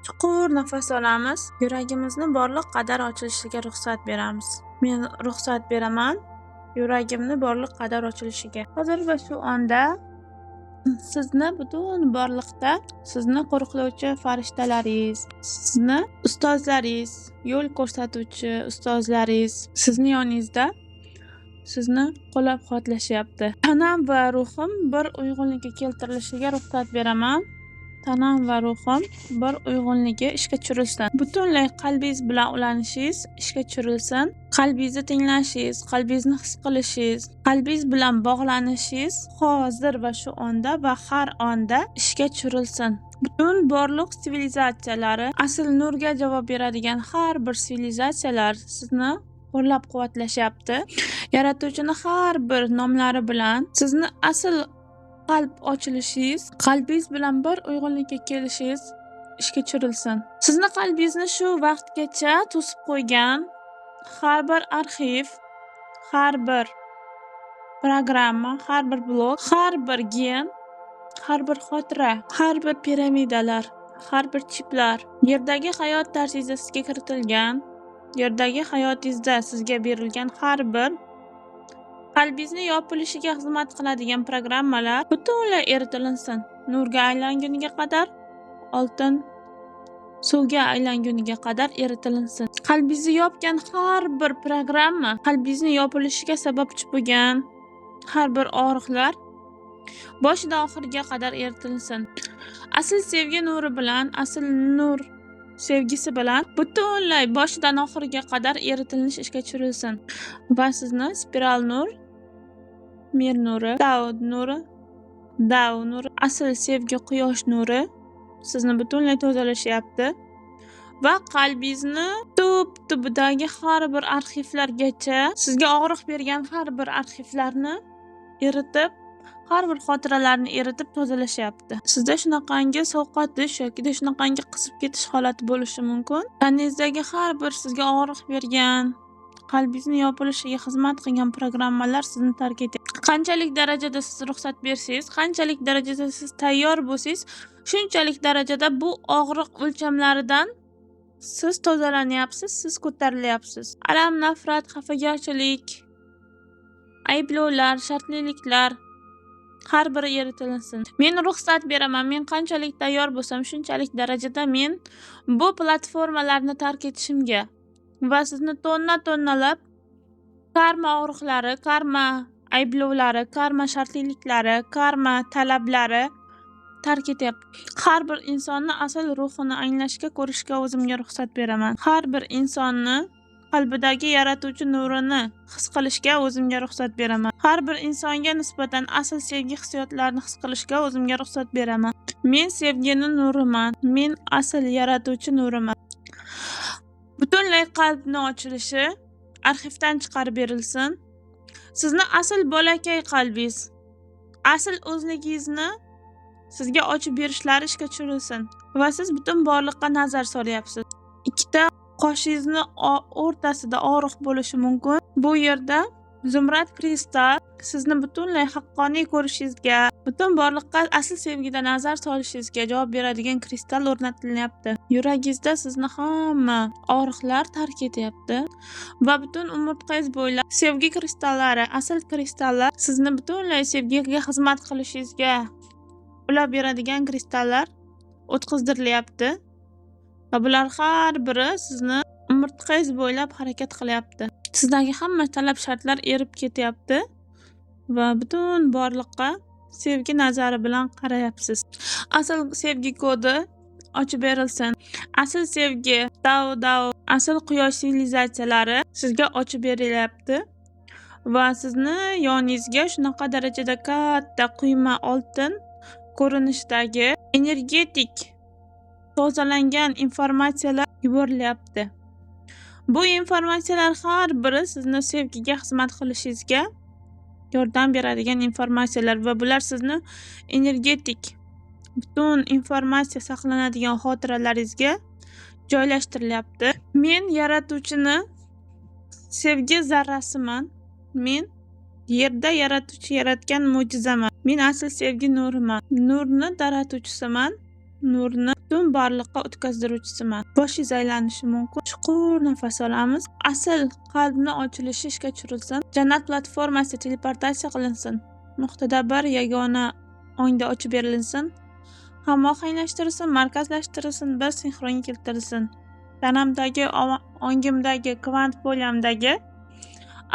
Chuqur nafas olamiz. Yuragimizni borliq qadar ochilishiga ruxsat beramiz. Men ruxsat beraman yuragimni borliq qadar ochilishiga. Hozir va shu onda sizni butun borliqda sizni qo'riqlovchi farishtalaringiz, sizni ustozlaringiz, yo'l ko'rsatuvchi ustozlaringiz sizni yoningizda sizni qo'llab-quvvatlashyapti. Tanam va ruhim bir uyg'unlikka keltirilishiga ruxsat beraman. Tanam va ruhim bir uyg'unligi ishga tushirilsin. Butunlay qalbingiz bilan ulanishingiz ishga tushirilsin. Qalbingizni tinglashingiz, qalbingizni his qilishingiz, qalbingiz bilan bog'lanishingiz hozir va shu onda va har onda ishga tushirilsin. Butun borliq sivilizatsiyalari, asl nurga javob beradigan har bir sivilizatsiyalar sizni qo'llab-quvvatlashyapti. Yaratuvchini har bir nomlari bilan sizni asl qalb ochilishingiz, qalbingiz bilan bir uyg'unlikka kelishingiz ishga tushirilsin. Sizni qalbingizni shu vaqtgacha to'sib qo'ygan har bir arxiv, har bir programma, har bir blok, har bir gen, har bir xotira, har bir piramidalar, har bir chiplar, yerdagi hayot tarzingizda sizga kiritilgan, yerdagi hayotingizda sizga berilgan har bir qalbingizni yopilishiga xizmat qiladigan programmalar butunlay eritilinsin. Nurga aylanguniga qadar, oltin suvga aylanguniga qadar eritilinsin. Qalbingizni yopgan har bir programma, qalbingizni yopilishiga sababchi bo'lgan har bir og'riqlar boshidan oxiriga qadar eritilinsin. Asl sevgi nuri bilan, asl nur sevgisi bilan butunlay boshidan oxiriga qadar eritilinish ishga tushirilsin va sizni spiral nur, mir nuri, Tao nuri, Dao nuri, asl sevgi quyosh nuri sizni butunlay tozalashyapti va qalbingizni tub tubidagi har bir arxivlargacha sizga og'riq bergan har bir arxivlarni eritib, har bir xotiralarni eritib tozalashyapti. Sizda shunaqangi sovqotish yoki shunaqangi qisib ketish holati bo'lishi mumkin. Taningizdagi har bir sizga og'riq bergan, qalbingizni yopilishiga xizmat qilgan programmalar sizni tark etyapti. Qanchalik darajada siz ruxsat bersangiz, qanchalik darajada siz tayyor bo'lsangiz, shunchalik darajada bu og'riq o'lchamlaridan siz tozalanyapsiz, siz ko'tarilyapsiz. Alam, nafrat, xafagarchilik, ayblovlar, shartliliklar har biri eritilinsin. Men ruxsat beraman, men qanchalik tayyor bo'lsam, shunchalik darajada men bu platformalarni tark etishimga va sizni tonna-tonnalab karma og'riqlari, karma ayblovlari, karma shartliliklari, karma talablari tark etyapti. Har bir insonni asl ruhini anglashga, ko'rishga o'zimga ruxsat beraman. Har bir insonni qalbidagi yaratuvchi nurini his qilishga o'zimga ruxsat beraman. Har bir insonga nisbatan asl sevgi hissiyotlarini his qilishga o'zimga ruxsat beraman. Men sevgini nuriman. Men asl yaratuvchi nuriman. Butunlay qalbni ochilishi arxivdan chiqarib berilsin. Sizni asl bolakay qalbingiz, asl o'zligingizni sizga ochib berishlari ishga tushirilsin va siz butun borliqqa nazar solyapsiz. Ikkita qoshingizni o'rtasida og'riq bo'lishi mumkin. Bu yerda zumrad kristal sizni butunlay haqqoniy ko'rishingizga, butun borliqqa asl sevgida nazar solishingizga javob beradigan kristal o'rnatilyapti. Yuragingizda sizni hamma og'riqlar tark etyapti va butun umurtqangiz bo'ylab sevgi kristallari, asl kristallar sizni butunlay sevgiga xizmat qilishingizga ulab beradigan kristallar o'tqizdirilyapti va bular har biri sizni umurtqangiz bo'ylab harakat qilyapti. Sizdagi hamma talab shartlar erib ketyapti va butun borliqqa sevgi nazari bilan qarayapsiz. Asl sevgi kodi ochib berilsin. Asl sevgi, Dao Dao, asl quyosh sivilizatsiyalari sizga ochib berilyapti va sizni yoningizga shunaqa darajada katta quyma oltin ko'rinishdagi energetik tozalangan informatsiyalar yuborilyapti. Bu informatsiyalar har biri sizni sevgiga xizmat qilishingizga yordam beradigan informatsiyalar va bular sizni energetik butun informatsiya saqlanadigan xotiralaringizga joylashtirilyapti. Men yaratuvchini sevgi zarrasiman. Men yerda yaratuvchi yaratgan mo'jizaman. Men asl sevgi nuriman. Nurni taratuvchisiman. Nurni Butun borliqqa o'tkazdiruvchisiman. Boshingiz aylanishi mumkin. Chuqur nafas olamiz. Asl qalbni ochilishi ishga tushirilsin. Jannat platformasi teleportatsiya qilinsin. Nuqtada bir yagona ongda ochib berilsin. Hamohanglashtirilsin, markazlashtirilsin, bir sinxronga keltirilsin. Tanamdagi, ongimdagi, kvant polyamdagi,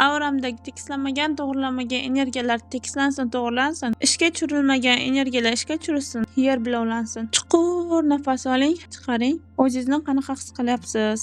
auramdagi tekislanmagan, to'g'rilanmagan energiyalar tekislansin, to'g'rilansin. Ishga tushirilmagan energiyalar ishga tushirilsin, yer bilan ulansin. Chuqur nafas oling, chiqaring. O'zingizni qanaqa his qilyapsiz?